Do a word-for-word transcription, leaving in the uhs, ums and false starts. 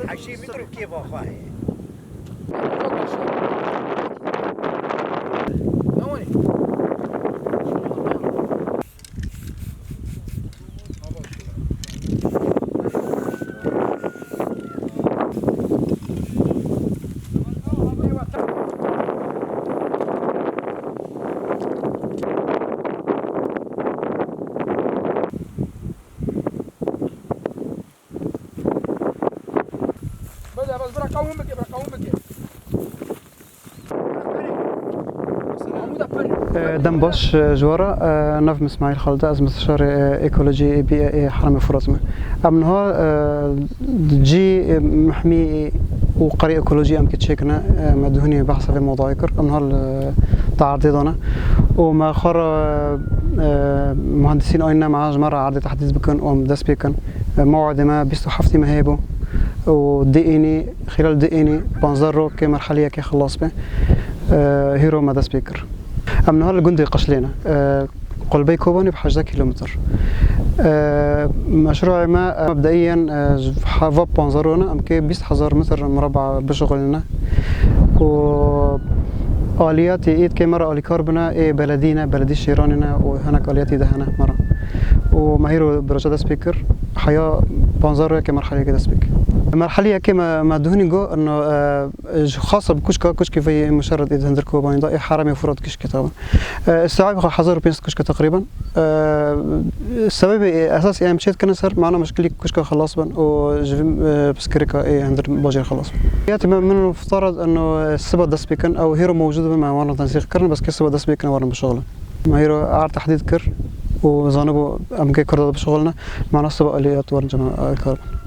عشرين متر وكيف أخوي؟ بس، بس، برا قوم بك، برا قوم بك. Dem baş, e, ji we re, e, nav min Îsmaîl Xalid e, ez mistişarê, e, ekolojî ê bî ê Herêmê Furat me. Em niha, e, cî, e, mihmî û qerî ekolojî em kê çêkine, e, me duhunî behsa vê mewdûyê kir. Em niha li, e, di erdê de ne. Û me xwe re, e, muhendisîn anîne me ji me re erdê tehdîd bikin û em dest pê kin. E, mewedê me bîst û heftê mehê bû. Û diênî, xîlal diênî, panzdeh rokê merheliyekê xilas be. E, hîro me dest pê kir. Em niha li gundê Qişlê ne. E, Qulbey Kobanî bi hejdeh kîlometr. E, meşruê me, e, mebdeîyen, e, ji ha-, va panzdeh ro ne, em kê bîst hezar metr mureba bişixulîne. Û aliyatê êdkê me re alîkar bine, ê beledî ne, beledî Şêranê ne û hinek aliyatî de hene me re. Û me hîro proje dest pê kir, heya panzdeh royekê merheliyekê dest pê kir. Merheliyekê me, me duhunî got, ino, e, Ji xasa bi kuşka, kuşkê vê yê Muşerret ê di hundir Kobanî de, ê Herêmê Furat kişkê taban. E, sahib xwe hezar û pênc sed kuşka teqrîben. E, sebebê esasî em çê dikine ser, mana mişkilî kuşka xelas bin û ji vî, e, piskirika ê hundir bajêr xelas bin. Ya me min fitar eno, e, siba dest pê kin, ew hêro mewcud bin, me wan re tensîq kirin, bes kê siba dest pê kin, warin bişixulin. Me hêro er tehdîd kir û zanibû em kê Kurda dibişixulin, mana siba aliyat warin cema, e, kar bin.